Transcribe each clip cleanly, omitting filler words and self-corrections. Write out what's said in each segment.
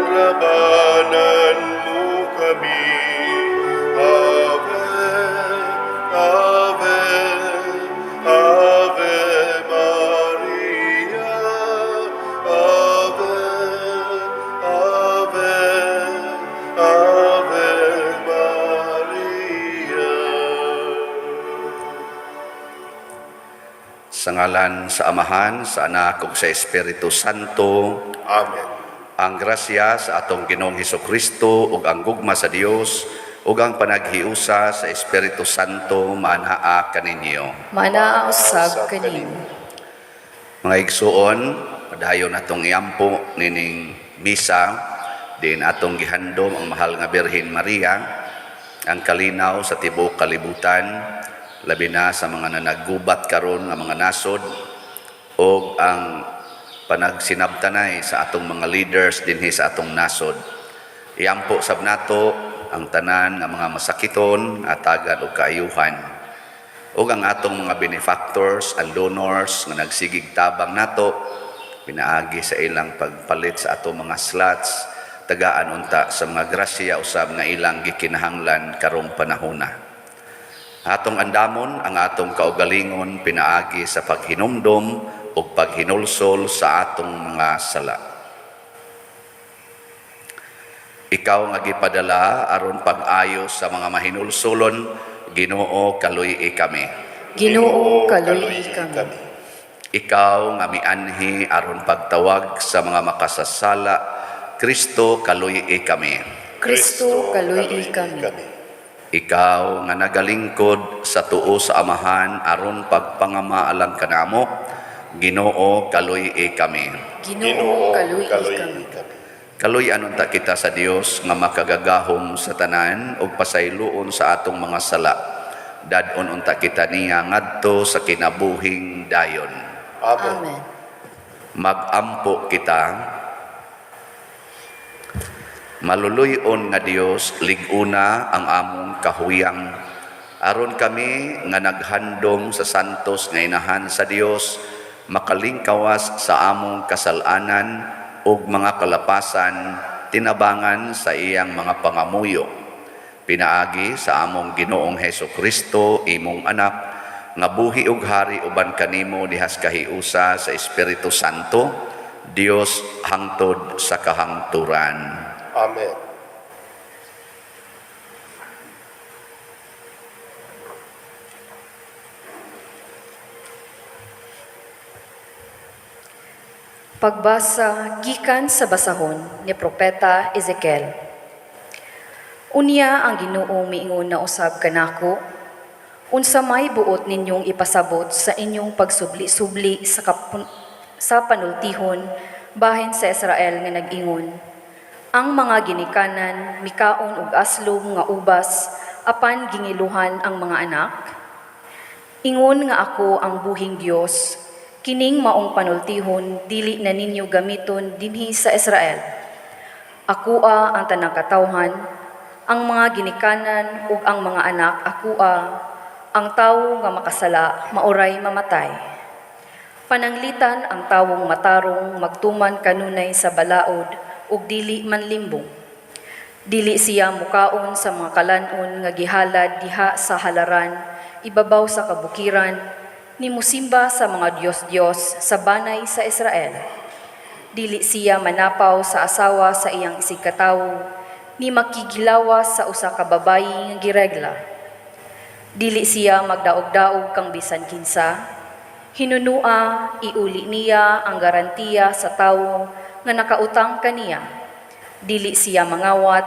Labanan mo kami. Ave, Ave, Ave Maria. Ave, Ave, Ave Maria. Sa ngalan sa Amahan, sa Anak ug sa Espiritu Santo. Amen. Ang grasya sa atong Ginoong Kristo ug ang gugma sa Dios ug ang panaghiusa sa Espiritu Santo manaa kaninyo. Manaa usab kanimo. Mga igsuon, padayon atong iampo nining misa din atong gihandom ang mahal nga Birhen Maria, ang kalinaw sa tibuok kalibutan, labi na sa mga nanaggubat karon nga mga nasod ug ang panagsinabtanay sa atong mga leaders dinhi sa atong nasod. Iampo sab nato ang tanan nga mga masakiton, atagan og kaayuhan ug ang atong mga benefactors and donors nga nagsigig tabang nato pinaagi sa ilang pagpalit sa atong mga slots, tagaan unta sa mga grasya usab nga ilang gikinahanglan karong panahona. Atong andamon ang atong kaugalingon pinaagi sa paghinumdom ug paghinulsol sa atong mga sala. Ikaw nga gipadala aron pag-ayo sa mga mahinulsolon, Ginoo, kaluy-i kami. Ginoo, kaluy-i kami. Ikaw nga mianhi aron pagtawag sa mga makasasala, Kristo, kaluy-i kami. Kristo, kaluy-i kami. Ikaw nga nagalingkod sa tuo sa Amahan aron pagpangama alang kanamo, Ginoo, kaluy-i kami. Ginoo, kaluy-i kami. Kaluy-an unta kita sa Dios nga makagagahom sa tanan ug pasayloon sa atong mga sala. Dad-on unta kita niya ngadto sa kinabuhing dayon. Amen. Amen. Magampo kita. Maluluy-on nga Dios, lig-una ang among kahuyang aron kami nga naghandom sa santos nga inahan sa Dios makalingkawas sa among kasalanan ug mga kalapasan tinabangan sa iyang mga pangamuyo pinaagi sa among Ginoong Heso Kristo, imong anak, nga buhi ug hari uban kanimo dihas kahiusa sa Espiritu Santo, Dios, hangtod sa kahangturan. Amen. Pagbasa gikan sa basahon ni Propeta Ezekiel. Unya ang Ginoo miingon na usab kanako, unsa may buot ninyong ipasabot sa inyong pagsubli-subli sa panultihon bahin sa Israel nga nag-ingon, "Ang mga ginikanan mikaon og aslom nga ubas apan gingiluhan ang mga anak"? Ingon nga ako ang buhing Dios, kining maong panultihon dili na ninyo gamiton dinhi sa Israel. Akoa ang tanang katawhan, ang mga ginikanan ug ang mga anak akoa, ang tawo nga makasala maoray mamatay. Pananglitan ang tawong matarong magtuman kanunay sa balaod ug dili manlimbong. Dili siya mukaon sa mga kalan-on nga gihalad diha sa halaran ibabaw sa kabukiran, ni musimba sa mga diyos-diyos sa banay sa Israel. Dili siya manapaw sa asawa sa iyang isigkatawo, ni makighilawas sa usa ka babayi nga giregla. Dili siya magdaog-daog kang bisan kinsa. Hinunua iuli niya ang garantiya sa tawo nga nakautang kaniya. Dili siya mangawat,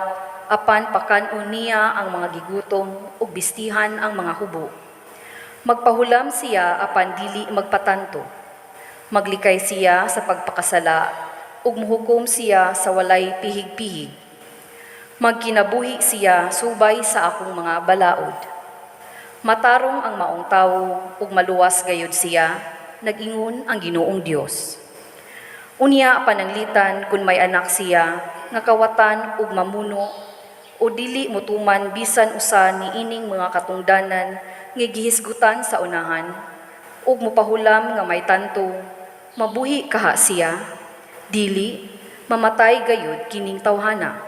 apan pakan-on niya ang mga gigutom ug bistihan ang mga hubo. Magpahulam siya apan dili magpatanto. Maglikay siya sa pagpakasala ug muhukom siya sa walay pihig-pihig. Magkinabuhi siya subay sa akong mga balaod. Matarong ang maong tawo ug maluwas gayud siya, nag-ingon ang Ginoong Dios. Unya pananglitan kun may anak siya nga kawatan ug mamuno o dili motuman bisan usa niining mga katungdanan nga gihisgutan sa unahan ug mopahulam nga may tanto, mabuhi kaha siya? Dili, Mamatay gayud kining tawhana.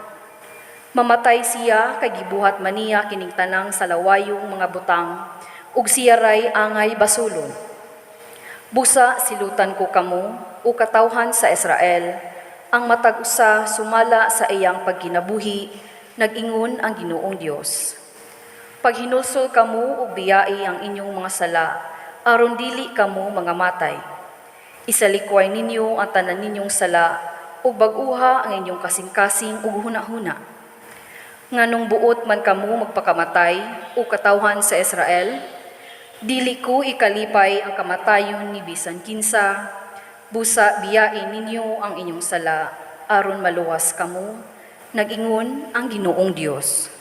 Mamatay siya kay gibuhat man niya kining tanang salawayong mga butang ug siya ray angay basulon. Busa silutan ko kamo o katawhan sa Israel, ang matag usa sumala sa iyang pagkinabuhi, nag-ingon ang Ginoong Dios. Paghinulsol kamo ug biyai ang inyong mga sala, aron dili kamo mga matay. Isalikway ninyo ang tanan ninyong sala ug bag-uha ang inyong kasing-kasing ug hunahuna. Nganong buot man kamo magpakamatay o katawhan sa Israel? Dili ko ikalipay ang kamatayon ni bisan kinsa, busa biyain ninyo ang inyong sala, aron maluwas kamo, nag-ingon ang Ginoong Dios.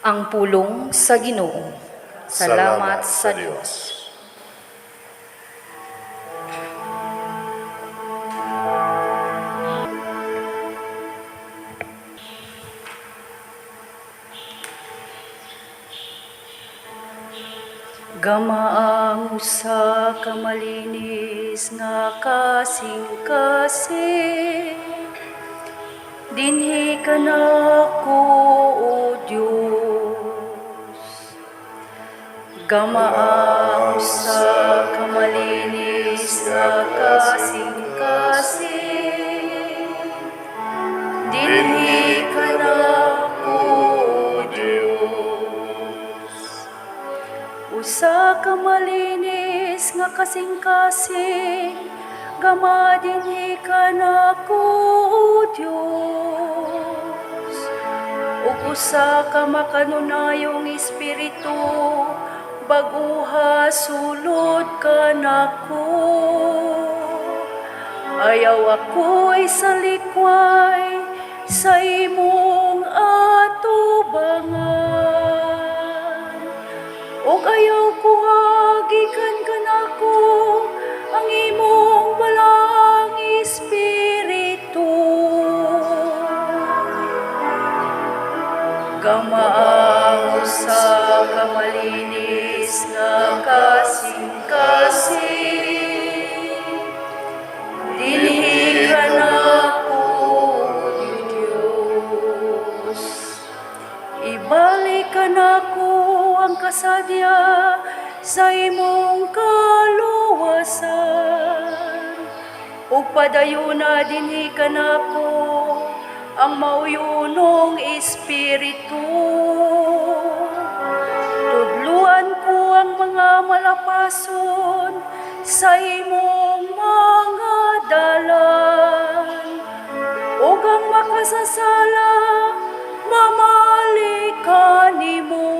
Ang pulong sa Ginoo. Salamat sa Dios. Gama ang usa ka malinis nga kasing-kasing, dinhi kanako, O Dios. Gama ang usa ka malinis nga kasing-kasing, dinhi kanako, O Dios. Usa ka malinis nga kasing-kasing, gama dinhi kanako, O Dios. Ug usa ka makanunayong espiritu, bag-uha sulod kanako. Ayaw ako isalikway sa imong atubangan. Ug ayaw kuha gikan kanako ang imong balaang espiritu. Gama ang usa ka malinis nga kasing-kasing, dinhi kanako, Diyos. Ibalik kanako ang kasadya sa imong kaluwasan. Ug padayuna dinhi kanako ang mauyonong espiritu. Tudluan ko ang mga malapason sa imong mga dalan. Ug ang makasasala, mamalik kanimo.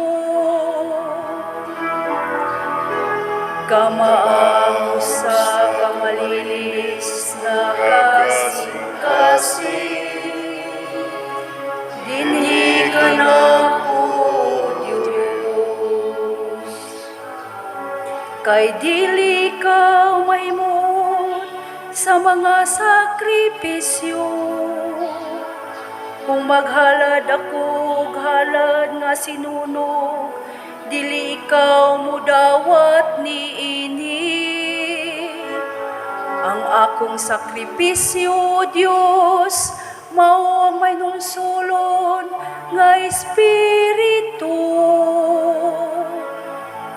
Gama ang usa ka malinis nga kasing-kasing, dinhi kanako, Diyos. Kay dili ka mahimuot sa mga sakripisyo. Kung maghalad ako og halad nga sinunog, dili ikaw mudawat niini. Ang akong sakripisyo, Diyos, mao ang mahinulsolon nga espiritu.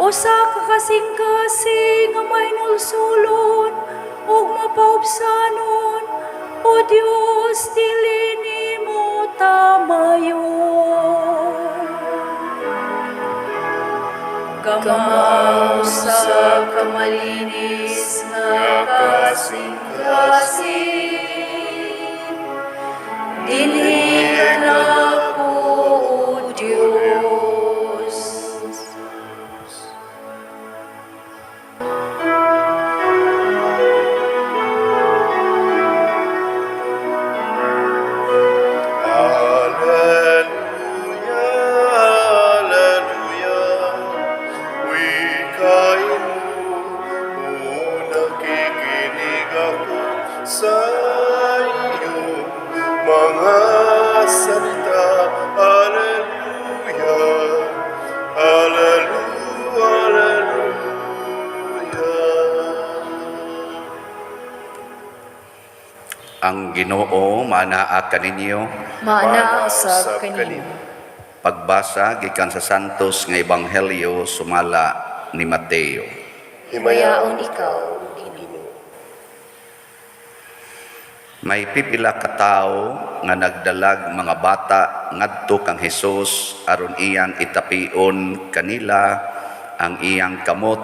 Usa ka kasing-kasing nga mahinulsolon ug mapaubsanon, O Dios, dili nimo tamayon. Gama ang usa ka malinis nga kasing-kasing, dinhi kanako, O Dios. Alleluia, Alleluia. Wikain mo, nakikinig ako sa iyong mga salita. Alleluia, Alleluia, Alleluia. Ang Ginoo maanaa kaninyo. Maanaa usab kanimo. Pagbasa gikan sa Santos nga Ebanghelyo sumala ni Mateo. Himayaon ikaw, Ginoo. May pipila ka tawo nga nagdalag mga bata ngadto kang Hesus aron iyang itapion kanila ang iyang kamot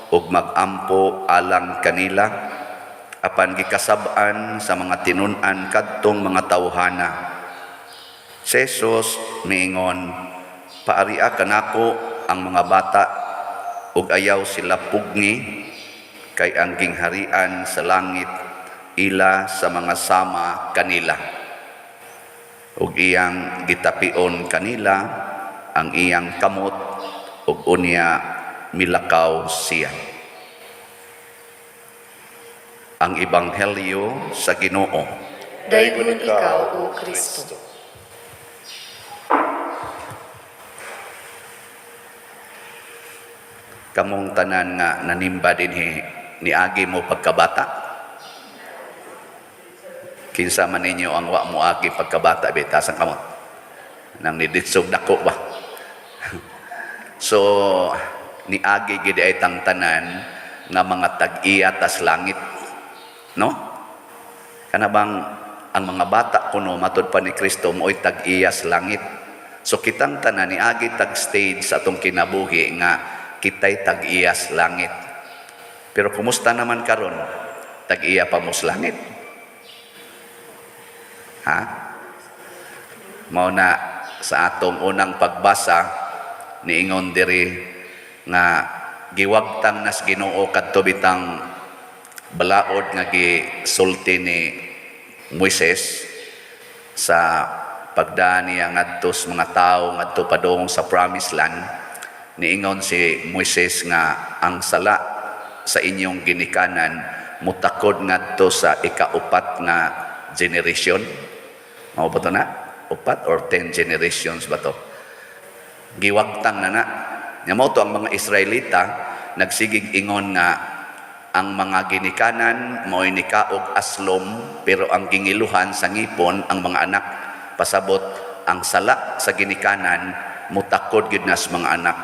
ug magampo alang kanila, apan gikasab-an sa mga tinun-an kadtong mga tawhana. Si Jesus miingon, "Paaria kanako ang mga bata ug ayaw sila pugngi, kay ang gingharian sa langit ila sa mga sama kanila." Ug iyang gitapion kanila ang iyang kamot ug unya milakaw siya. Ang Ebanghelyo sa Ginoo. Daygon ikaw, O Kristo. Kamong tanan nga nanimba dinhi, niagi mo pagkabata? Kinsa man ninyo ang wa mo agi pagkabata, taas ang kamot? Nang niditsog dako ba? So niagi gid ay tang tanan nga mga tag-iya tas langit, no? Kana bang ang mga bata kuno, matud pa ni Kristo, mo'y tag-iya sa langit. So kitang tanan niagi tag stage sa atong kinabuhi nga kitay tag-iya sa langit. Pero kumusta naman karon? Tag-iya pa mo sa langit? Ha? Mao na sa atong unang pagbasa, niingon diri nga giwagtang nas Ginoo kadto bitang balaod nga gisulti ni Moises sa pagdaan niya ngadto sa mga tawo ngadto padung sa promised land. Niingon si Moises nga ang sala sa inyong ginikanan mutakod ngadto sa ikaupat nga generation. Mao ba to na? 4 or 10 generations ba to? Giwagtang na na. Nya mao to ang mga Israelita nagsigig ingon nga ang mga ginikanan mao'y nikaog aslom, pero ang gingiluhan sa ngipon ang mga anak. Pasabot, ang sala sa ginikanan mutakod gyud nas mga anak.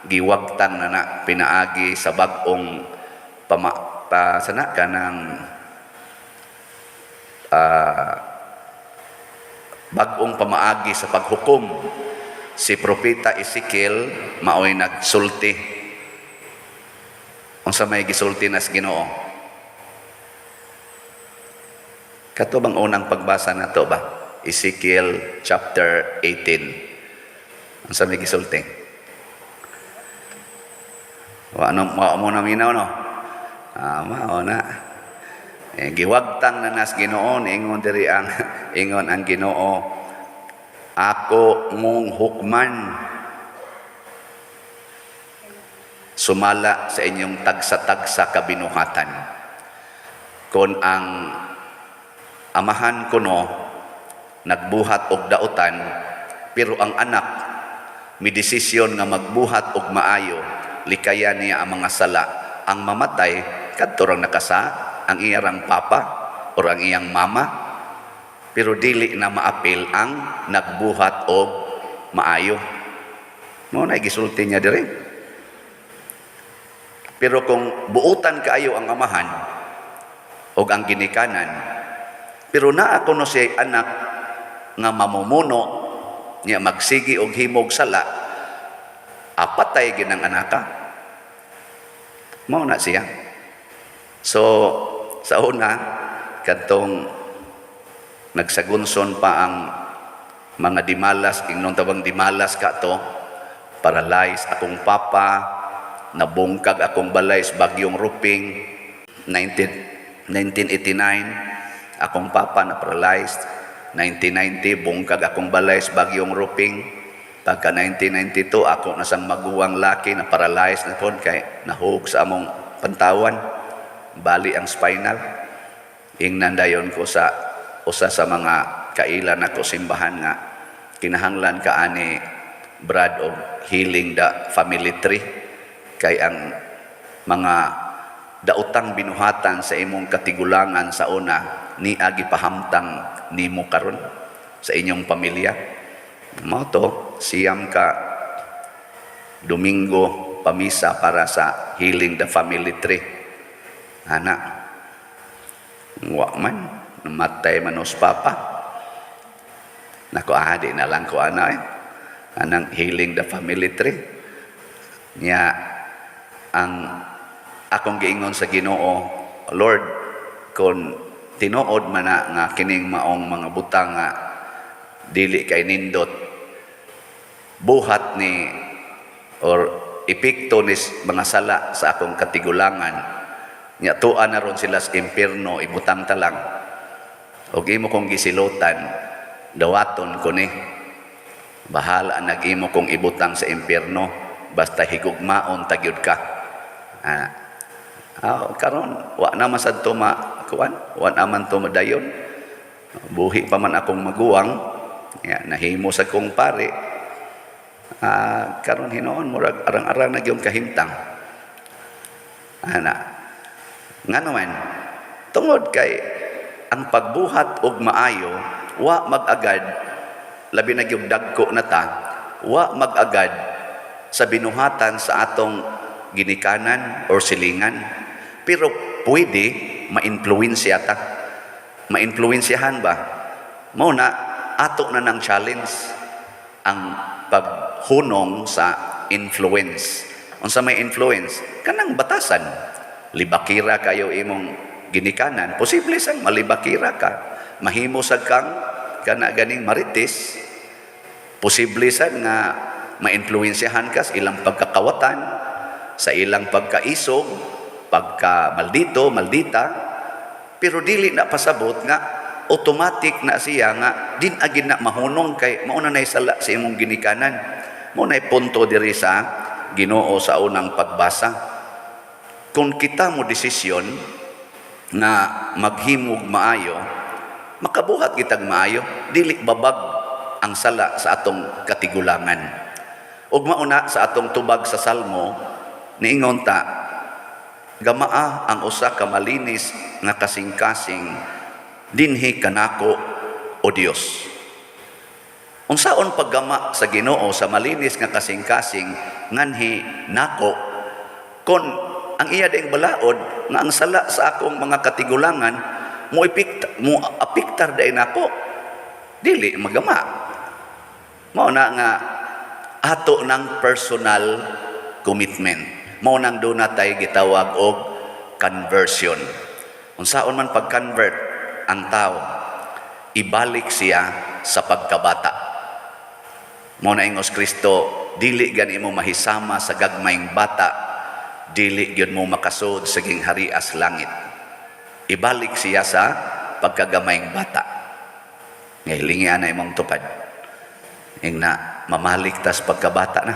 Giwagtang na na pinaagi sa bag-ong pama, pa, sana kanang bag-ong pamaagi sa paghukom. Si Propeta Ezekiel maoy nagsulti. Unsa may gisulti nas Ginoo? Kato bang unang pagbasa nato ba? Ezekiel chapter 18. Unsa may gisulti? Wa no, mao mo na minaw, no? Ah, mao na. Eh, giwagtang na nas Ginoo, ingon diri ang ingon ang Ginoo, "Ako mong hukman sumala sa inyong tagsa-tagsa kabinuhatan." Kon ang amahan kuno nagbuhat og dautan, pero ang anak midesisyon nga magbuhat og maayo, likayan niya ang mga sala, ang mamatay kadto rang nakasa ang iyang papa or ang iyang mama, pero dili na maapil ang nagbuhat og maayo. Mao na gisulti niya diri. Pero kung buutan kaayo ang amahan og ang ginikanan, pero naa kuno siya anak nga mamumuno niya, magsigi og himog sala, apatay ginang anaka. Mao na siya. So sa una, kadtong nagsagunson pa ang mga dimalas, ingnon tabang dimalas ka to, paralyzed akong papa, nabungkag akong balay sa bagyong Ruping, 1989, akong papa na paralyzed, 1990, bungkag akong balay sa bagyong Ruping, pagka 1992, ako na sang maguwang laki na paralyzed na pod kay nahug sa among pantawan, bali ang spinal. Ingnan dayon ko sa usa sa mga kailan nako simbahan nga kinahanglan ka ani, Brad, og healing the family tree, kay ang mga daotang binuhatan sa imong katigulangan sa una. niya gipahamtang nimo karon sa inyong pamilya. Mao to, 9 ka Domingo pamisa para sa Healing the Family Tree. Ana, wa man, namatay manos papa. Nako, di na lang ko ana eh. Anang Healing the Family Tree. Nya, ang akong giingon sa Ginoo, "Lord, kung tinuod man na nga kining maong mga butang nga dili kay nindot, buhat ni or epekto ni mga sala sa akong katigulangan, nya tuan na ron sila sa impierno, ibutang ta lang og imo kong gisilutan, dawaton ko ni. Bahala nag imo kong ibutang sa impierno, basta higugmaon ta gyud ka." Karon wa na man sad to ma kuan, wa na man to madayon. Buhi pa man akong maguwang ya, nahimo sa kong pare. Karon hinuon murag arang-arang na gyud kahimtang ana. Ngano man? Tungod kay ang pagbuhat og maayo wa mag-agad, labi na gyud dagko na ta, wa mag-agad sa binuhatan sa atong ginikanan or silingan, pero pwede maimpluwensya ta, maimpluwensyahan ba. Mao na ato na ng challenge ang paghunong sa influence. Unsa may influence? Kanang batasan. Libakira kayo imong ginikanan, posible sang malibakira ka, mahimo sad kang kana ganing marites. Posible sad nga maimpluwensyahan ka sa ilang pagkakawatan, sa ilang pagkaisog, pagka maldito, maldita, pero dili na pasabot nga automatic na siya nga din agin na mahunong kay mao na nay sala sa imong ginikanan. Mao nay punto diri sa Ginoo sa unang pagbasa. Kung kita mo desisyon nga maghimog maayo, makabuhat kitag maayo, dili babag ang sala sa atong katigulangan. Ug mauna sa atong tubag sa Salmo, niingon ta, "Gamaa ang usa ka malinis nga kasing-kasing dinhi kanako, o Dios." Unsaon paggama sa Ginoo sa malinis nga kasing-kasing nganhi nako kon ang iya ding balaod nga ang sala sa akong mga katigulangan mo apektar dai nako? Dili magama. Mao na nga ato ng personal commitment. Mao nang duna tay gitawag og conversion. Unsaon man pag-convert ang tao? Ibalik siya sa pagkabata. Mao na ingos Kristo, "Dili gani mo mahisama sa gagmayng bata, dili gyud mo makasud sa gingharias langit." Ibalik siya sa pagkagamayng bata. Ngay lingi na imong tupad. Ingna, mamalik tas pagkabata na.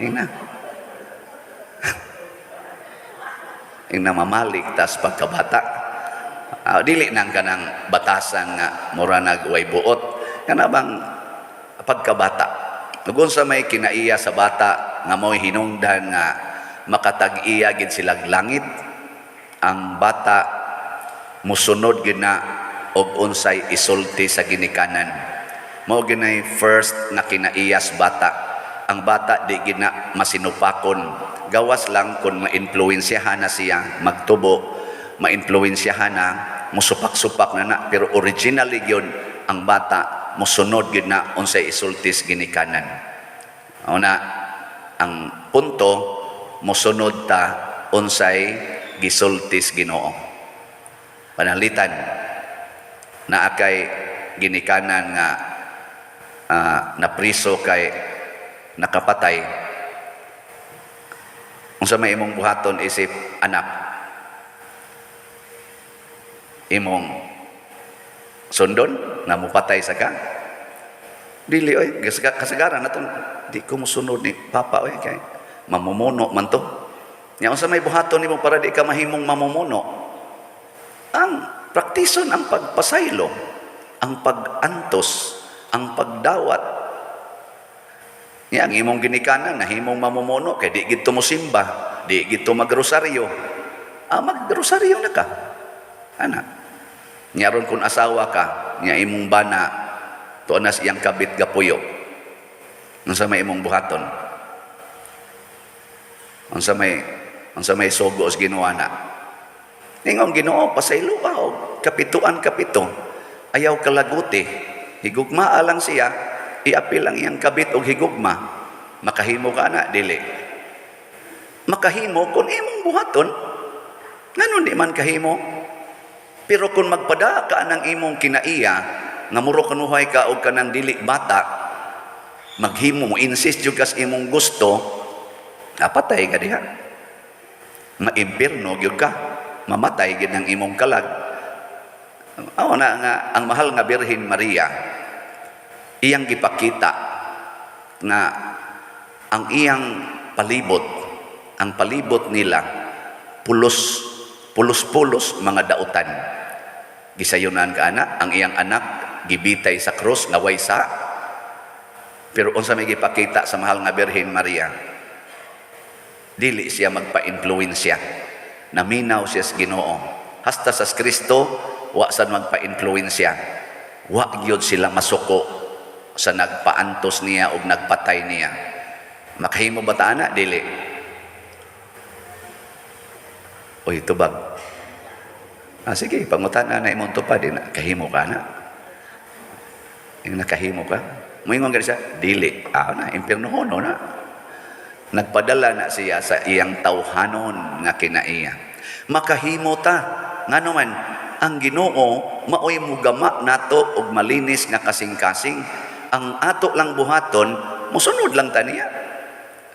Ingna. Ingna, mamalik tas pagkabata. Dili nang kanang batasan nga mura nag way buot. Kana bang pagkabata. Ug unsa may kinaiya sa bata nga mo'y hinungdan nga makatag-iya gid silag langit? Ang bata musunod gid na og unsay isulti sa ginikanan. Mao ginay first nga kinaiyas bata. Ang bata di gid na masinupakon. Gawas lang kung maimpluwensyahan na siya magtubo, maimpluwensyahan na, musupak-supak na na, pero originally gyud ang bata musunod gyud na unsay isultis ginikanan. Una, ang punto, musunod ta unsay gisultis Ginoo. Panalitan, naa kay ginikanan nga napriso kay nakapatay. Unsa may imong buhaton isip anak? Imong sundon nga mupatay sa ka? Dili oy, kasagaran natong di ko musunod ni papa oy kay mamumuno man to. Nya unsa may buhaton nimo para di ka mahimong mamumuno? Ang praktison ang pagpasaylo, ang pag-antos, ang pagdawat. Nya ang imong ginikanan nahimong mamumuno kay di gid to mosimba, di gid to magrosaryo. Magrosaryo na ka. Ana. Nya ron kung asawa ka, nya imong bana, tuon na siyang kabit gapuyo. Unsa may imong buhaton? Unsa may sugo sa Ginoo na? Ingon Ginoo, pasaylo ka og kapituan kapito. Ayaw kalaguti. Higugmaa lang siya, iapil ang iyang kabit og higugma. Makahimo ka na, dili? Makahimo kung imong buhaton. Ngano di man kahimo? Pero kung magpada ka ng imong kinaiya, nga muro kanuhay ka og kanang dili bata, maghimo mo, insist jud ka sa imong gusto, napatay ka diha. Maimpirno gyud ka. Mamatay gyud ang imong kalag. Aw na nga ang mahal nga Birhen Maria, iyang gipakita nga ang iyang palibot, ang palibot nila, pulos pulos-pulos mga dautan. Gisayunan ka ana, ang iyang anak gibitay sa krus nga way sa. Pero unsa may gipakita sa mahal nga Birhen Maria? Dili siya magpa-influensya. Naminaw siya sa Ginoo. Hasta sa Kristo, wa sad magpa-influensya. Wa gyud sila masuko sa nagpaantos niya o nagpatay niya. Makahimo ba ta ana? Dili. Uy, tubag. Ah, sige, pangutana na imong tupad, di na, kahimo ka na. Yung nakahimo ka. Moingon gani siya, dili. Ah, na, impiernohono na. Nagpadala na siya sa iyang tawhanon nga kinaiya. Makahimo ta. Ngano man, ang Ginoo maoy mugama nato og malinis nga kasing-kasing. Ang ato lang buhaton, musunod lang ta niya.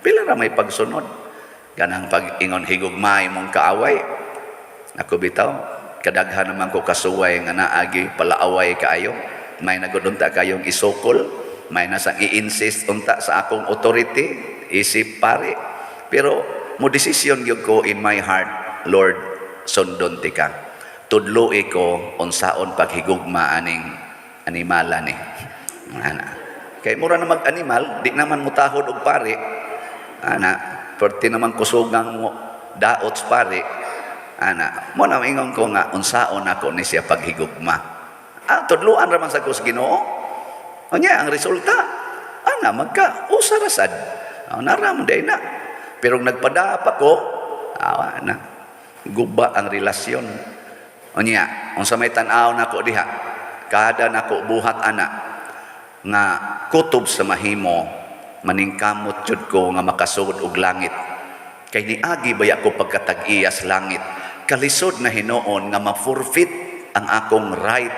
Pila ra may pagsunod? Ganang pag-ingon higugmay mong kaaway. Ako bitaw, kadaghan naman ko kasuway nga naagi palaaway kaayo. May nagud unta kayong isukol, may nasang i-insist unta sa akong authority, isip pare. Pero mo desisyon gyud ko in my heart, Lord, sundon tika. Tudloi ko unsaon paghigugma aning animala ni. Ana. Kay mura na mag-animal, di naman mutahod og pare. Ana, perti naman kusugang mo daot sa pare. Ana, mo na ingon ko nga unsaon ako ni siya paghigugma. Ah, tudluan ra man sa ko sa Ginoo. Unya ang resulta, ana magka usa ra sad. Ah, nara mo day na. Pero nagpadaap ako, awa na. Guba ang relasyon. Unya, unsa may tan-aw nako diha, kada nako buhat ana nga kutob sa mahimo, maningkamot jud ko nga makasugod og langit. Kay niagi baya ko pagkatag-iya sa langit. Kalisod na hinuon nga ma-forfeit ang akong right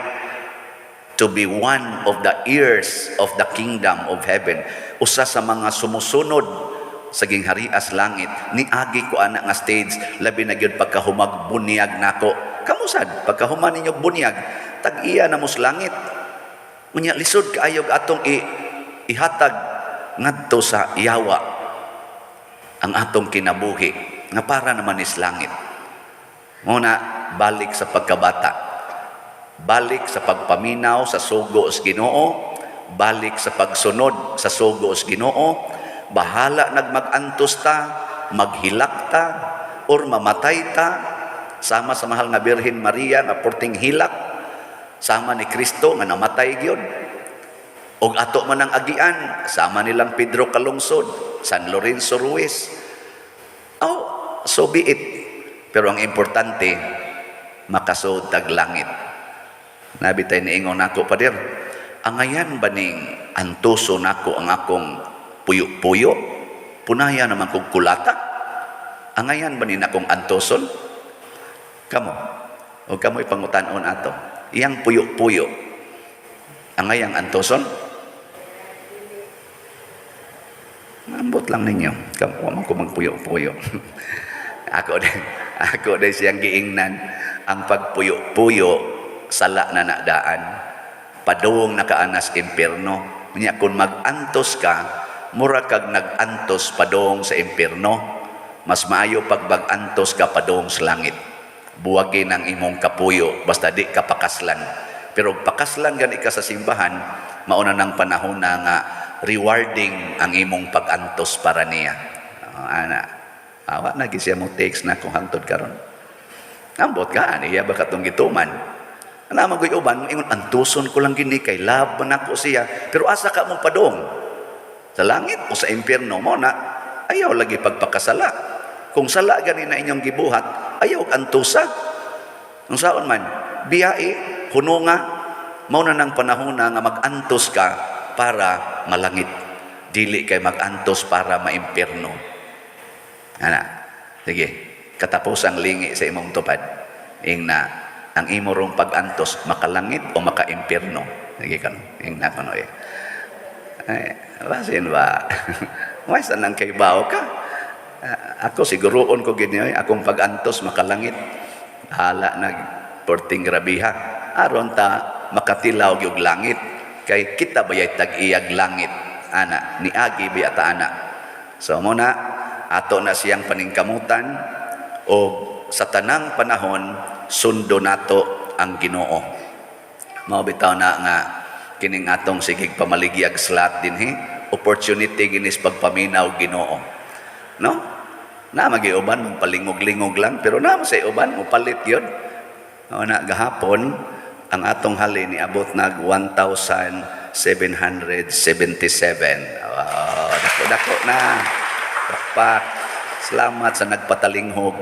to be one of the heirs of the kingdom of heaven. Usa sa mga sumusunod sa gingharias langit. Niagi ko ana nga stage, labi na gyud pagkahumag bunyag nako. Kamusad, pagkahuman ninyo bunyag, tag-iya na mos langit. Unya lisod kaayog atong ihatag ngadto sa yawa ang atong kinabuhi nga para naman is langit. Muna, balik sa pagkabata. Balik sa pagpaminaw sa sugo sa Ginoo, balik sa pagsunod sa sugo sa Ginoo, bahala nagmagantos ta, maghilak ta, or mamatay ta, sama sa mahal nga Birhen Maria nga porting hilak, sama ni Kristo nga namatay gyud. Og ato man ang agian, sama nilang Pedro Calungsod, San Lorenzo Ruiz. Oh, so be it. Pero ang importante, makasud tag langit. Nabi tay niingon nako, "Pader, angayan ba ning antuso nako ang akong puyo-puyo? Punaya naman kong kulata. Angayan ba ni akong antuson?" Kamo, o kamo ipangutanon ato. Iyang puyo-puyo, angayang antuson? Ambot lang ninyo. Kamo, wa man ko magpuyo-puyo. Ako din siyang giingnan ang pagpuyo-puyo, sala na nadaan. Padung nakaanas impierno. Unya kung mag-antos ka, mura kag nag-antos padung sa impierno. Mas maayo pag mag-antos ka padung sa langit. Buwagin ang imong kapuyo basta di ka pakaslan. Pero pakaslan gani ka sa simbahan, mauna ng panahon na nga rewarding ang imong pag-antos para niya. Ana. Awa na siya mo takes na kung hangtod karon. Ambot ka, aniya ba katong gituman? Ana man ko'y uban, ingon antuson ko lang gini kay love man ako siya. Pero asa ka mo padong? Sa langit o sa impyerno mo na ayaw lagi pagpakasala. Kung sala gani na inyong gibuhat, ayaw antusa. Ang saon man, biyae, hununga, mao na ng panahon na nga mag-antos ka para malangit. Dili kay mag-antos para maimpyerno. Ana, sige, katapos ang lingi sa imong tupad. Ing na, ang imo rong pag-antos, makalangit o makaimpyerno. Sige kano, ing na kano eh. Ay, basin ba? May nang kay bao ka. Ah, ako siguroon ko gid niyo, akong pag-antos makalangit. Hala nag porting grabiha. Aron ta makatilaw gyud langit. Kay kita bayay tag-iyag langit. Ana, niagi biya ta ana. So mo na ato na siyang paningkamutan o sa tanang panahon sundo nato ang Ginoo. Mao bitaw na nga kining atong sigig pamaligyag slot dinhi, opportunity ginis pagpaminaw Ginoo. No? Na magi uban magpalingog-lingog lang pero na sa uban mopalit gyud. O na gahapon ang atong hali niabot nag 1,777. Wow, dako dako na. Pakpak. Salamat sa nagpatalinghog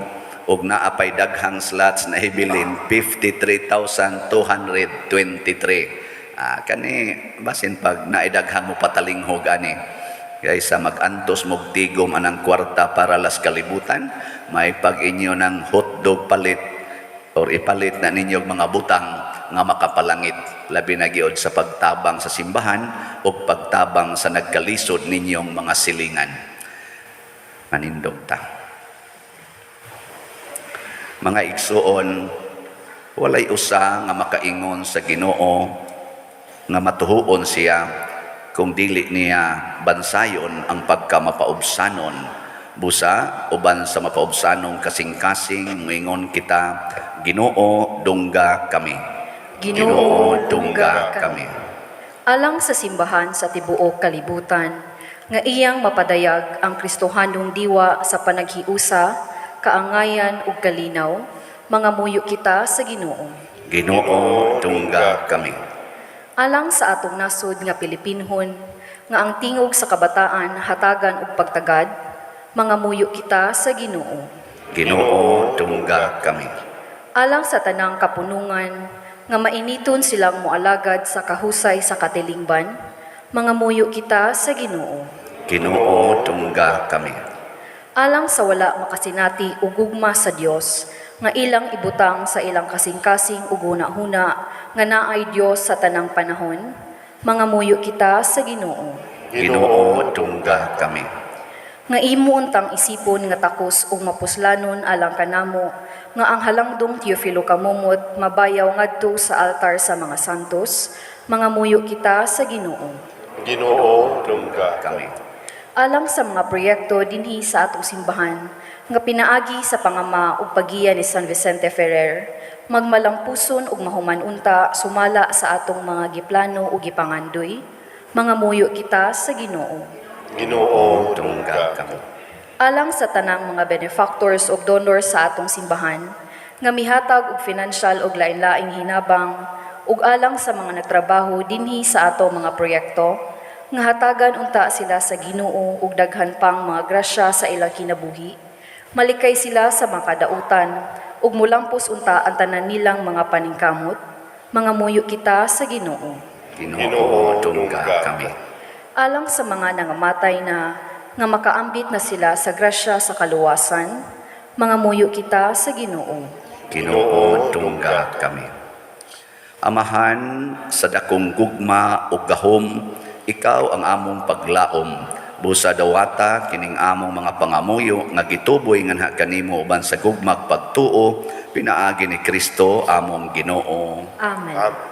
og naapay daghang slots na hibilin, 53,223. Ah, kani basin pag naidaghang mo patalinghog ani kaysa mag-antos mog tigom anang kwarta para las kalibutan, may pag inyo ng hotdog palit or ipalit na ninyo mga butang nga makapalangit, labi na gyud sa pagtabang sa simbahan o pagtabang sa nagkalisod ninyong mga silingan. Manindog ta. Mga igsuon, walay usa nga makaingon sa Ginoo nga matuhuon siya kung dili niya bansayon ang pagkamapaubsanon. Busa uban sa mapaubsanong kasing-kasing moingon kita, Ginoo, dungga kami. Ginoo, dungga kami. Alang sa simbahan sa tibuok kalibutan, nga iyang mapadayag ang Kristohanong diwa sa panaghiusa, kaangayan ug kalinaw, mangamuyo kita sa Ginoo. Ginoo, dungga kami. Alang sa atong nasod nga Pilipinhon, nga ang tingog sa kabataan hatagan og pagtagad, mangamuyo kita sa Ginoo. Ginoo, dungga kami. Alang sa tanang kapunungan, nga mainiton silang moalagad sa kahusay sa katilingban, mangamuyo kita sa Ginoo. Ginoo, dungga kami. Alang sa wala makasinati ug gugma sa Dios, nga ilang ibutang sa ilang kasing-kasing ug huna-huna nga naay Dios sa tanang panahon, mangamuyo kita sa Ginoo. Ginoo, dungga kami. Nga imo untang isipon nga takos ug mapuslanon alang kanamo nga ang halangdong Teofilo Camomot mabayaw ngadto sa altar sa mga santos, mangamuyo kita sa Ginoo. Ginoo, dungga kami. Alang sa mga proyekto dinhi sa atong simbahan nga pinaagi sa pangama ug paggiya ni San Vicente Ferrer, magmalampuson ug mahuman unta sumala sa atong mga giplano ug gipangandoy, mangamuyo kita sa Ginoo. Ginoo, dungga dungga kami. Alang sa tanang mga benefactors ug donors sa atong simbahan nga mihatag og financial ug lain-laing hinabang ug alang sa mga nagtrabaho dinhi sa ato mga proyekto nga hatagan unta sila sa Ginoo ug daghan pang mga grasya sa ilang kinabuhi, malikay sila sa mga kadautan ug mulampos unta ang tanan nilang mga paningkamot, mangamuyo kita sa Ginoo. Ginoo, dungga kami. Alang sa mga nangamatay na nga makaambit na sila sa grasya sa kaluwasan, mangamuyo kita sa Ginoo. Ginoo, dungga kami. Amahan, sa dakong gugma ug gahom, ikaw ang among paglaom. Busa dawata kining among mga pangamuyo nga gituboy nganha kanimo uban sa gugmag pagtuo pinaagi ni Kristo among Ginoo. Amen. Amen.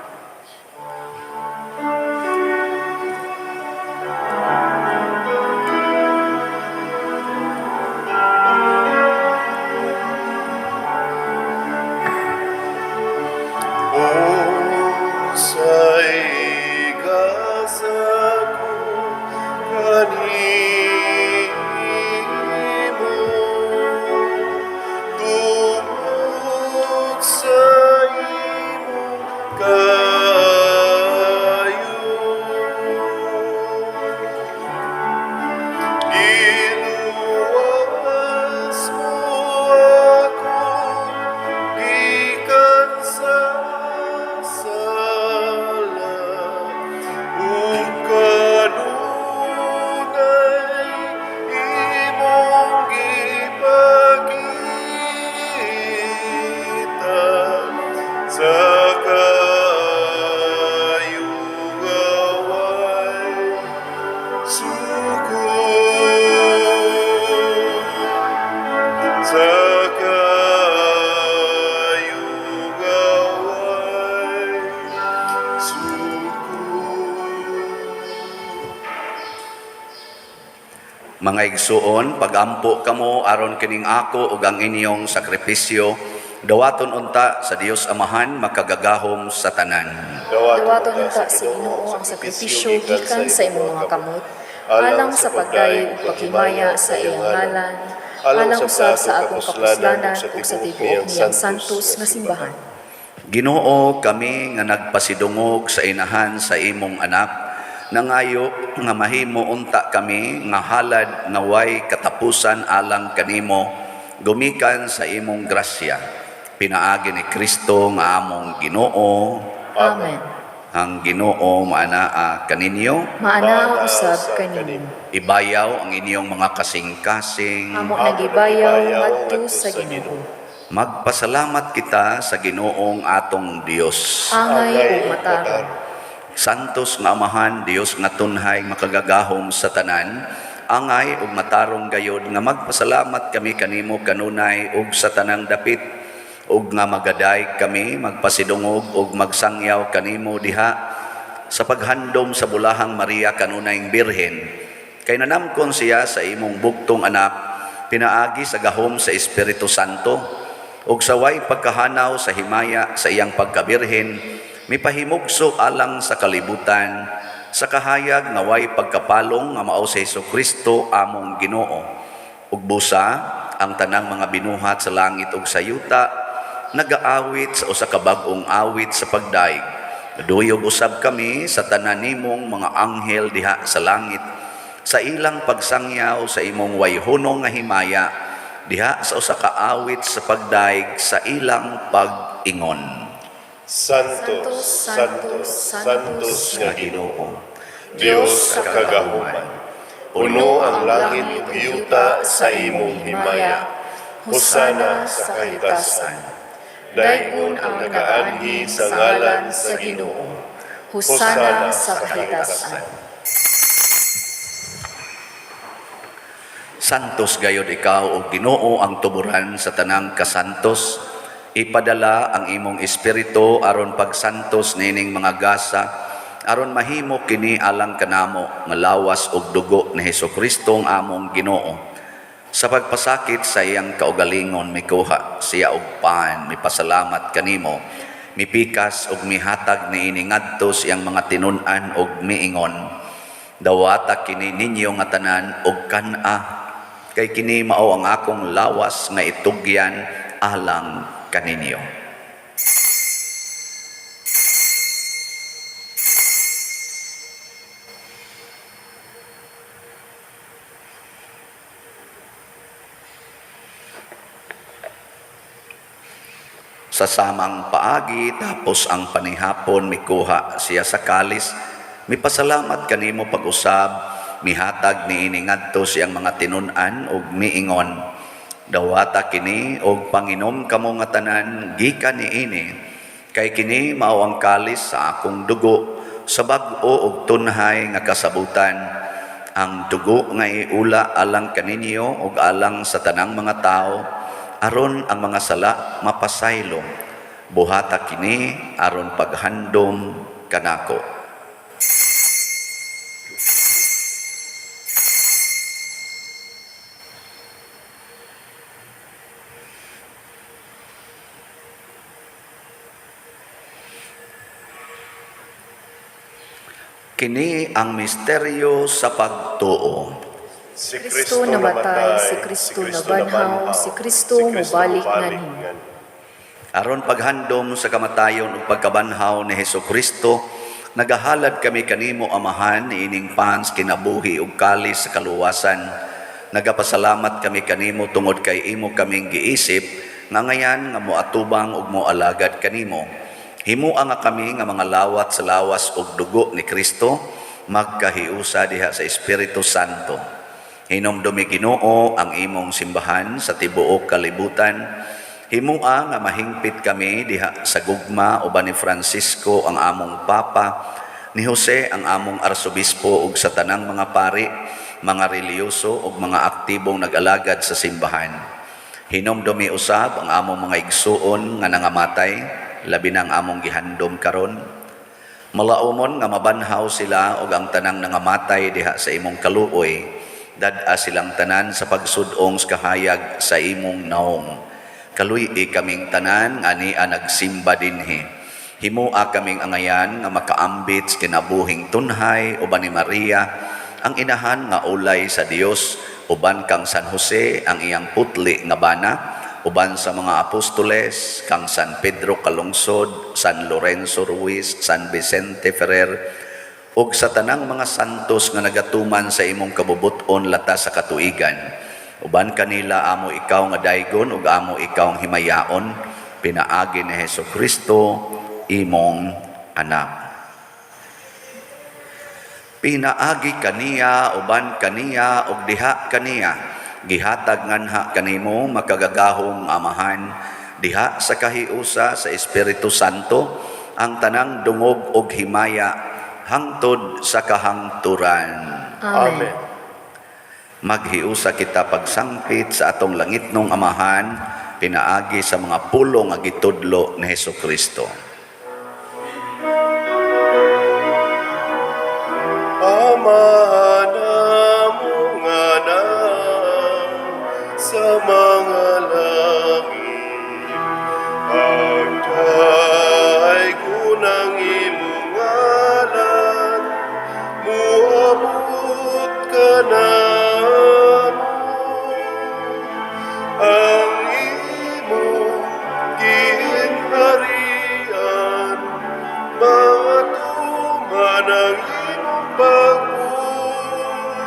Unsay gasa ko kanimo tungod sa imong Mga igsuon, pagampo kamo aron kining ako ug ang inyong sakripisyo dawaton unta sa Dios Amahan makagagahom sa tanan. Dawaton unta sa Ginoo ang sakripisyo gikan sa imong mga kamot, alang sa pagdayeg ug paghimaya sa iyang ngalan, alang usab sa atong kapuslanan ug sa tibuok niyang santos nga simbahan. Ginoo, kami nga nagpasidungog sa inahan sa imong anak, nangayo nga mahimo unta kami nga halad nga way katapusan alang kanimo, gumikan sa imong grasya. Pinaagi ni Kristo nga among Ginoo. Amen. Ang Ginoo maanaa kaninyo. Maanaa usab kanimo. Ibayaw ang inyong mga kasing-kasing. Amo nagibayaw ngadto sa Ginoo. Magpasalamat kita sa Ginoong atong Dios. Angay ug matarong. Santos nga Amahan, Dios nga tunhay makagagahom sa tanan, angay ug matarong gayod nga magpasalamat kami kanimo kanunay ug sa tanang dapit, ug nga magaday kami magpasidungog ug magsangyaw kanimo diha sa paghandom sa bulahang Maria kanunayng Birhen. Kay nanamkon siya sa imong bugtong anak, pinaagi sa gahom sa Espiritu Santo, ug sa way pagkahanaw sa himaya sa iyang pagkabirhen, mipahimugso alang sa kalibutan, sa kahayag nga way pagkapalong nga mao sa Hesus Kristo among Ginoo. Ug busa ang tanang mga binuhat sa langit ug sa yuta nagaawit sa usa ka bag-ong awit sa pagdaig. Duyog usab kami sa tanan nimong mga anghel diha sa langit sa ilang pagsangyaw sa imong wayhunong nga himaya diha sa usa ka awit sa pagdaig sa ilang pag-ingon. Santos, Santos, Santos nga Ginoo, Dios sa kagahuman. Puno ang langit ug yuta sa imong himaya. Hosana sa kahitasan. Daygon ang nagaanhi sa ngalan sa Ginoo. Hosana sa kahitasan. Santos gayod ikaw o Ginoo ang tuburan sa tanang kasantos. Ipadala ang imong espiritu aron pagsantos nining mga gasa, aron mahimo kini alang kanamo nga lawas ug dugo ni Hesukristo ang among Ginoo. Sa pagpasakit sa iyang kaugalingon mikuha siya og pan, mipasalamat kanimo, mipikas ug mihatag niini ngadto sa iyang mga tinun-an ug miingon: "Dawata kini ninyo nga tanan og kan-a, kay kini mao ang akong lawas nga itugyan alang kaninyo." Sa samang paagi, tapos ang panihapon, mikuha siya sa kalis, mipasalamat kanimo pag-usab, mihatag niini ngadto sa iyang mga tinun-an ug miingon: "Dawata kini og panginom kamo nga tanan gikan niini, kay kini mao ang kalis sa akong dugo sa bag-o ug tunhay nga kasabutan, ang dugo nga iula alang kaninyo ug alang sa tanang mga tawo aron ang mga sala mapasaylo. Buhata kini aron paghandom kanako." Kini ang misteryo sa pagtuo. Si Kristo namatay, si Kristo nabanhaw, si Kristo mubalik nganhi. Aron paghandom sa kamatayon ug pagkabanhaw ni Hesus Kristo, nagahalad kami kanimo, Amahan, niining pans kinabuhi ug kalis sa kaluwasan. Nagapasalamat kami kanimo tungod kay imo kaming giisip nga ngayan nga moatubang ug moalagad kanimo. Himua nga kami nga mga lawat sa lawas ug dugo ni Kristo magkahiusa diha sa Espiritu Santo. Hinumdumi, Ginoo, ang imong simbahan sa tibuok kalibutan. Himua nga mahingpit kami diha sa gugma uban ni Francisco ang among Papa, ni Jose ang among arsobispo ug sa tanang mga pari, mga relihiyoso ug mga aktibong nag-alagad sa simbahan. Hinumdumi usab ang among mga igsuon nga nangamatay, labi na ang among gihandom karon. Malaumon nga mabanhaw sila ug ang tanang nangamatay diha sa imong kaluoy. Dad-a silang tanan sa pagsud-ong sa kahayag sa imong naong. Kaluy-i kaming tanan nga ania nagsimba dinhi. Himoa kaming angayan nga makaambit sa kinabuhing tunhay uban ni Maria, ang inahan nga ulay sa Dios, uban kang San Jose ang iyang putli nga bana, uban sa mga apostoles, kang San Pedro Calungsod, San Lorenzo Ruiz, San Vicente Ferrer, ug sa tanang mga santos nga nagatuman sa imong kabubut-on latas sa katuigan. Uban kanila amo ikaw nga daygon ug amo ikaw ang himayaon, pinaagi ni Hesus Kristo, imong anak. Pinaagi kaniya, uban kaniya, ug diha kaniya, gihatag nganha kanimo makagagahong Amahan, diha sa kahiusa sa Espiritu Santo, ang tanang dungog ug himaya hangtod sa kahangturan. Amen. Maghiusa kita pagsangpit sa atong langitnong Amahan, pinaagi sa mga pulong nga gitudlo ni Hesus Kristo. Ama namo nga naa sa mga langit, pagdaygon ang imong ngalan, muabot ka namo, ang imong gingharian, matuman ang imong pagbuot,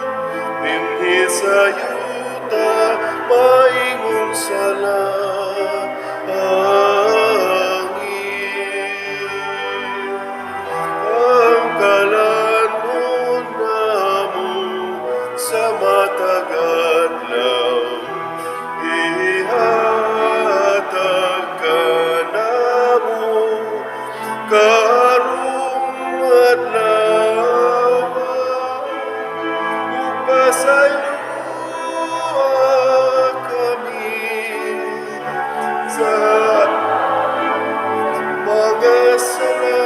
dinhi sa yuta, maingon sa langit. Ang kalanon namo sa matag adlaw, ihatag kanamo karong adlaw, ug pasayloa kami sa mga sala,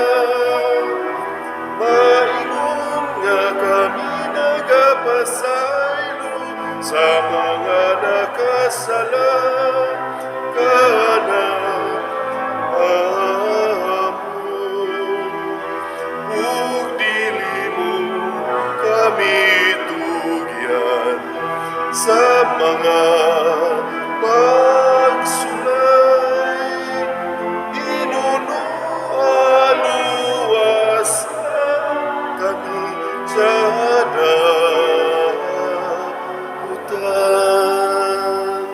maingon nga kami nagapasaylo sa mga nakasala kanamo. Ug dili mo kami tugyan sa mga pagsulay, hinunoa luwasa kami sa dautan.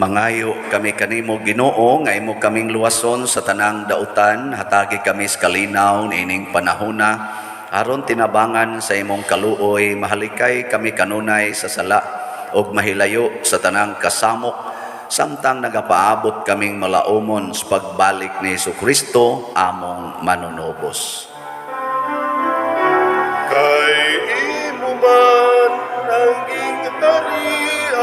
Mangayo kami kanimo, Ginoo, nga imo kaming luwason sa tanang dautan, hatagi kami sa kalinaw niining panahona aron tinabangan sa imong kaluoy mahalikay kami kanunay sa sala ug mahilayo sa tanang kasamok samtang nagapaabot kaming malaumon sa pagbalik ni Kristo among manunubos. Kay imo man ang gingharian,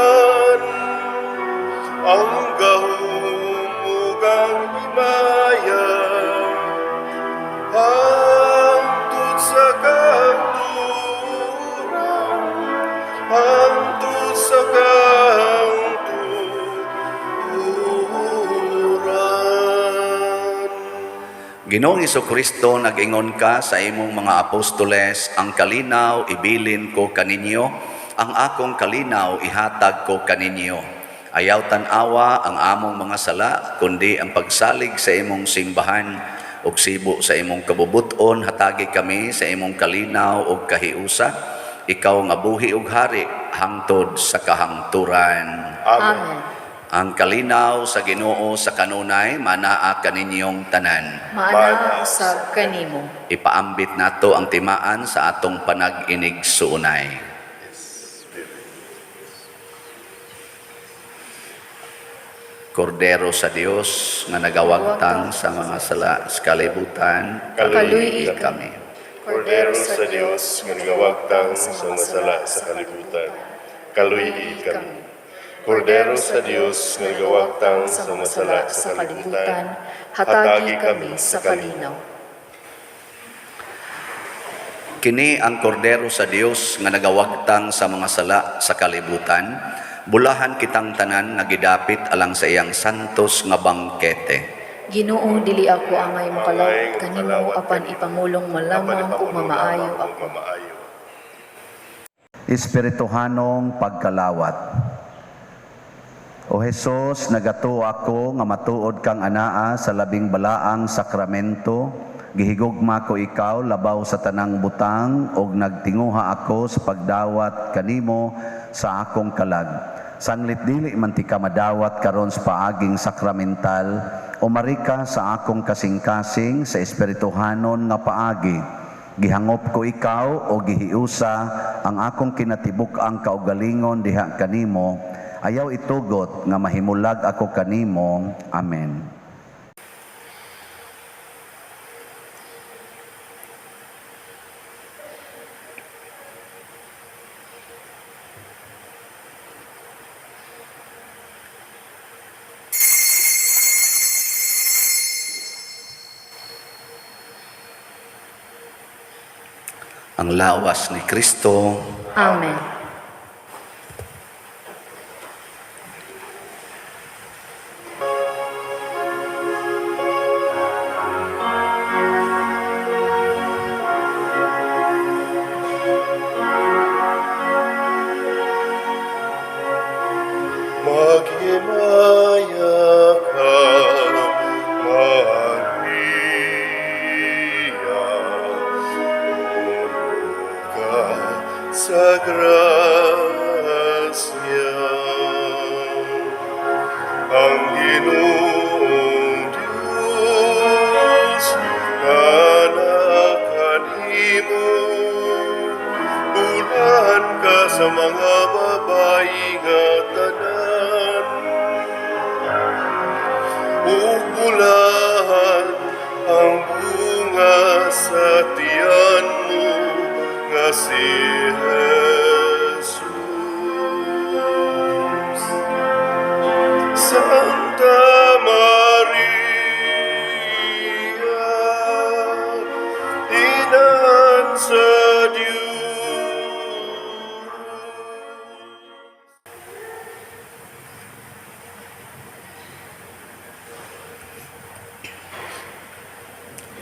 ang gahom ug ang himaya, hangtod sa kahangturan, hangtod sa kahangturan. Ginoong Kristo, nag-ingon ka sa imong mga apostoles, "Ang kalinaw ibilin ko kaninyo, ang akong kalinaw ihatag ko kaninyo." Ayaw tan-awa ang among mga sala, kundi ang pagsalig sa imong simbahan ug sibo sa imong kabubuton, hatagi kami sa imong kalinaw ug kahiusa. Ikaw nga buhi ug hari hangtod sa kahangturan. Amen. Amen. Ang kalinaw sa Ginoo sa kanunay manaa kaninyong tanan. Maanaa usab kanimo. Ipaambit nato ang timaan sa atong panag-inig-suunay. Kordero sa Dios nga nagawagtang sa mga sala sa kalibutan, Kaluy-i kami. Kordero sa Dios nga nagawagtang sa mga sala sa kalibutan, kaluy-i kami. Kordero sa Dios nga nagawagtang sa mga sala sa kalibutan, hatagi kami sa kalinaw. Kini ang kordero sa Dios nga nagawagtang sa mga sala sa kalibutan. Bulahan kitang tanan nga gidapit alang sa iyang santos nga bangkete. Ginoo, dili ako angay mokalawat Angay kanimo mokalawat apan kanimo. ipamulong mo Apan lamang ug ipamulong mamaayo lamang ug ako. mamaayo. Espirituhanong pagkalawat. O Hesus, nagatuo ako nga matuod kang anaa sa labing balaang sakramento. Gihigugma ko ikaw labaw sa tanang butang ug nagtinguha ako sa pagdawat kanimo sa akong kalag. Sanglit dili man ti ka madawat karon sa paaging sakramental, umari ka sa akong kasing-kasing sa espirituhanon nga paagi. Gihangop ko ikaw o gihiusa ang akong kinatibuk-ang kaugalingon diha kanimo. Ayaw itugot nga mahimulag ako kanimo. Amen. Ang lawas ni Kristo. Amen. Maghimaya ka, Maria, puno ka sa grasya. Ang Ginoong Diyos anaa kanimo, bulahan ka sa mga babayi nga tanan, ug bulahan ang bunga sa tiyan mo nga si Jesus. Santa Maria, Inahan sa Diyos.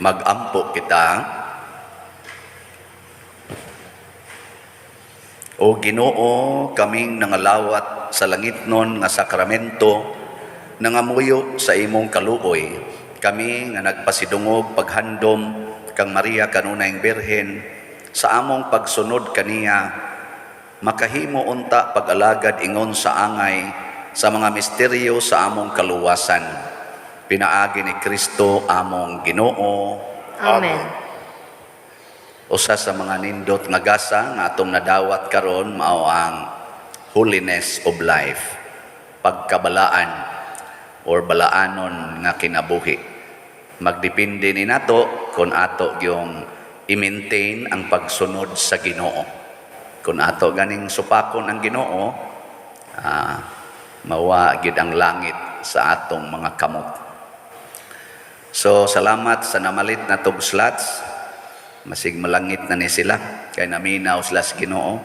Magampo kita. O Ginoo, kaming nangalawat sa langitnon nga sakramento, nangamuyo sa imong kaluoy, kami nga nagpasidungog paghandom kang Maria kanunayng Birhen sa among pagsunod kaniya, makahimo unta pag-alagad ingon sa angay sa mga misteryo sa among kaluwasan. Pinaagi ni Kristo among Ginoo. Amen. Usa sa mga nindot nga gasa nga atong nadawat karon mao ang holiness of life, pagkabalaan or balaanon nga kinabuhi. Magdepende ni nato kung ato yung i-maintain ang pagsunod sa Ginoo. Kung ato ganing supakon ang Ginoo, mawa gid ang langit sa atong mga kamot. So salamat sa namalit na tug slots. Masig malangit na ni sila kay naminaw sila sa Ginoo.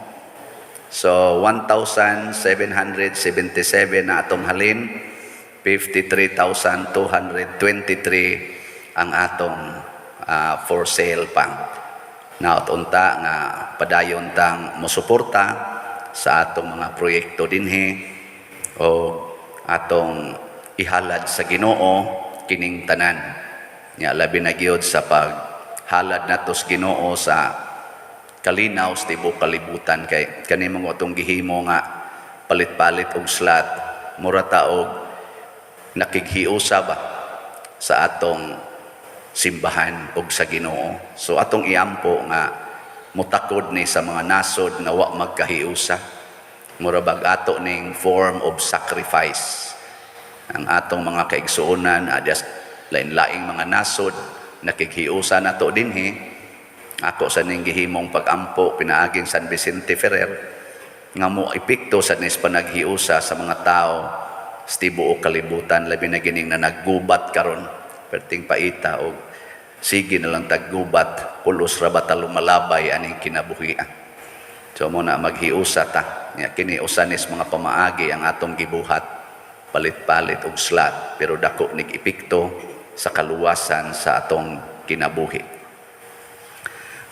So 1,777 na atong halin, 53,223 ang atong for sale pa. Naot unta nga padayon tang mosuporta sa atong mga proyekto dinhi o atong ihalad sa Ginoo kining tanan. Nya labi na gyud sa paghalad nato sa Ginoo sa kalinaw sa tibuok kalibutan kay kani mga atong gihimo nga palit-palit og slot, mura ta og nakighiusa ba sa atong simbahan og sa Ginoo. So atong iampo nga mutakod ni sa mga nasod nga wa magkahiusa. Mura bag ato ning form of sacrifice. Ang atong mga kaigsuonan adyas lain-laing mga nasod nakighiusa nato dinhi. Ako sa ning gihimong pagampo pinaaging San Vicente Ferrer nga mo epekto sa nis panaghiusa sa mga tao sa tibuok kalibutan, labi na gining na naggubat karon perting paita og Sige na lang taggubat, pulos ra ba ta lumalabay aning kinabuhia. So mao na maghiusa ta. Nya kini usa nis mga pamaagi ang atong gibuhat, palit-palit og slot, pero dako nig epekto sa kaluwasan sa atong kinabuhi.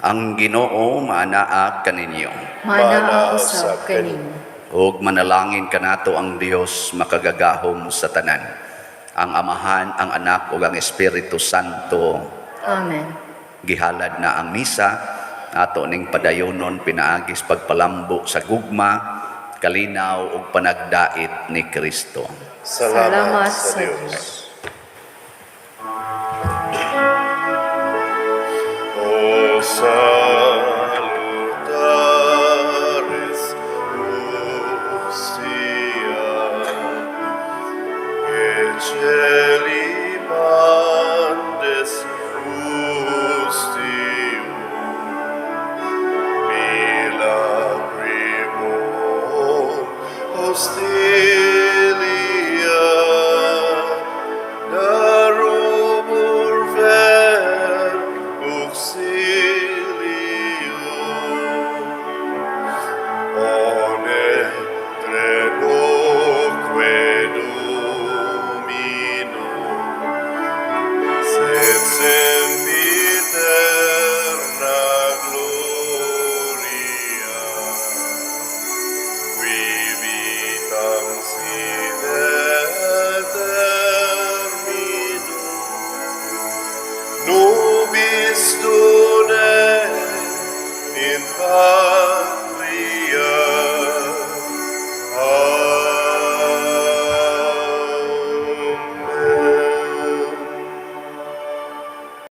Ang Ginoo maanaa kaninyo. Manaa usab kaninyo. Ug manalangin kanato ang Dios makagagahom sa tanan, ang Amahan, ang Anak ug ang Espiritu Santo. Amen. Gihalad na ang misa, ato ning padayonon pinaagis pagpalambo sa gugma, kalinaw ug panagdait ni Kristo. Salamat, Salamat sa sa Dios. O salutaris hostia, et celi mandes ustiu, mila primum hostilia, darumur ver auxilium. One trenoque Dominum, sed sempiterna gloria, qui vitam sine termino, nobis done in pace.